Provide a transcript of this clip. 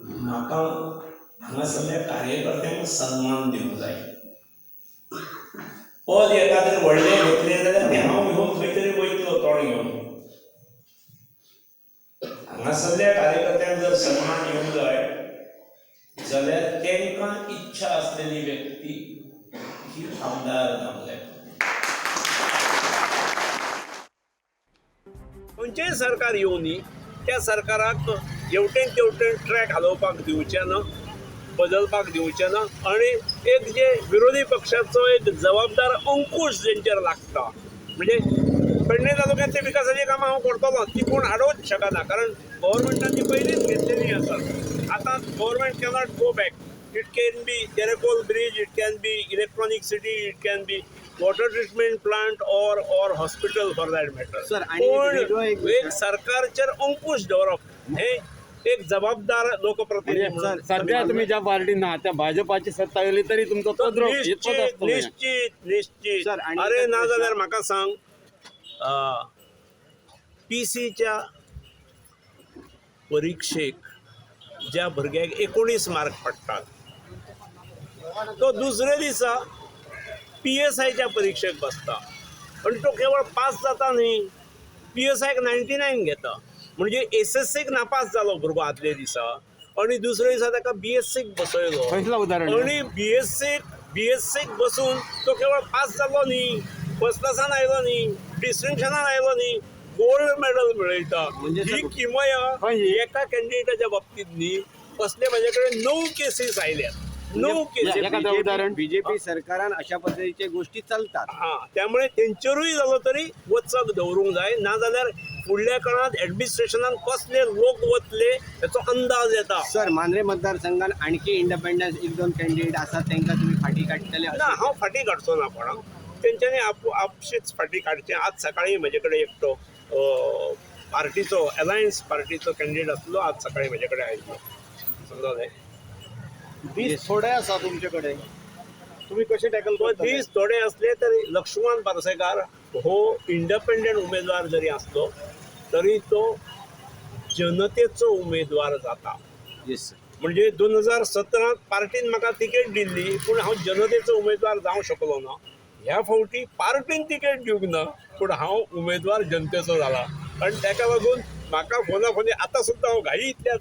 म्हाका हांगासरल्या कार्यकर्त्यांक सन्मान दिवंक जाय. पद एखाद्रें व्हडलें घेतलें जाल्यार तें हांव घेवन खंय तरी वयतलो तोंड घेवन. हांगासरल्या कार्यकर्त्यांक जर सन्मान येवंक जाय जाल्यार तांकां इच्छा आसलेली व्यक्ती ही आमदार जावंक जाय. खंयचेंय सरकार येवनी त्या सरकाराक हेवटेन तेवटेन ट्रॅक हालोवपाक दिवचें ना, बदलपाक दिवचें ना आनी एक जे विरोधी पक्षाचो एक जबाबदार अंकूश जेंचेर लागता, म्हणजे पेडणे तालुक्यांतली विकासाची कामां हांव करतलो, ती कोण आडोवच शकना, कारण गव्हर्मेंटान ती पयलींच घेतलेली आसा. आतां government cannot go back. It can be Terekhol bridge, it can be electronic city, it can be water treatment plant or hospital for that matter. Sir, आणि पण वेगळो एक एक सरकारचेर अंकुश दवरप हे एक जबाबदार लोकप्रतिनिधी म्हणून सध्या तुम्ही ज्या पार्टी ना त्या भाजपाची सत्ता येयली तरी तुमचो पदरो निश्चित निश्चित निश्चित. सर, आणि अरे एक ना प्रश्न. जाल्यार म्हाका सांग, पीसीच्या परिक्षेक ज्या भुरग्याक 19 मार्क पडटात तो दुसरे दिसा पीएसआयच्या परिक्षेक बसता आनी तो केवळ पास जाता न्ही, पीएसआयक 99 घेता. म्हणजे एसएससीक नापास जालो भुरगो आदले दिसा आनी दुसरे दिसा ताका बीएससीक बसयलो. खंयसला उदाहरण? आनी बीएससीक बसून तो केवळ पास जालो न्ही, फर्स्ट क्लासान आयलो न्ही, डिस्टिंक्शनान आयलो न्ही, गोल्ड मेडल मेळयता. म्हणजे ही सर- किमया हय ही. एका कॅन्डिडेटाच्या बाबतीत न्ही, असले म्हाजे कडेन 9 केसीस आयल्यात, 9 केसीस. एखादं उदाहरण? बीजेपी सरकारान अशा पद्धतीचे गोष्टी चलतात. हा, त्यामुळे तेंचेरूय जालो तरी वचक दवरूंक जाय, नाजाल्यार फुडल्या काळांत एडमिनिस्ट्रेशनान कसले लोक वतले हेचो अंदाज येता. सर, मांद्रे मतदारसंघात आणखी इंडिपेंडन्स 1-2 कॅन्डिडेट आसात, तांकां तुम्ही फाटी काडटले? ना, हांव फाटीं काडचो ना कोणाक, तेंच्यांनी आपशीच फाटीं काडचें. आज सकाळीं म्हजे कडेन एकटो पार्टीचो, अलायन्स पार्टीचो कॅन्डिडेट आसलो, आज सकाळीं म्हजे कडेन आयिल्लो, समजलें? दीस थोडे आसा तुमचे कडेन, तुम्ही कसे टॅकल तो करतले? दीस थोडे असले तरी लक्ष्मण पार्सेकार हो इंडिपेंडंट उमेदवार जरी आसलो तरी तो जनतेचो उमेदवार जाता. Yes sir. म्हणजे 2017 पार्टीन म्हाका तिकेट दिल्ली, पूण हांव जनतेचो उमेदवार जावंक शकलो ना. ह्या फावटी पार्टीन तिकेट दिवंक ना, पूण हांव उमेदवार जनतेचो जाला आनी ताका लागून म्हाका फोना फोनी आतां सुद्दां हांव घाई इतल्याच.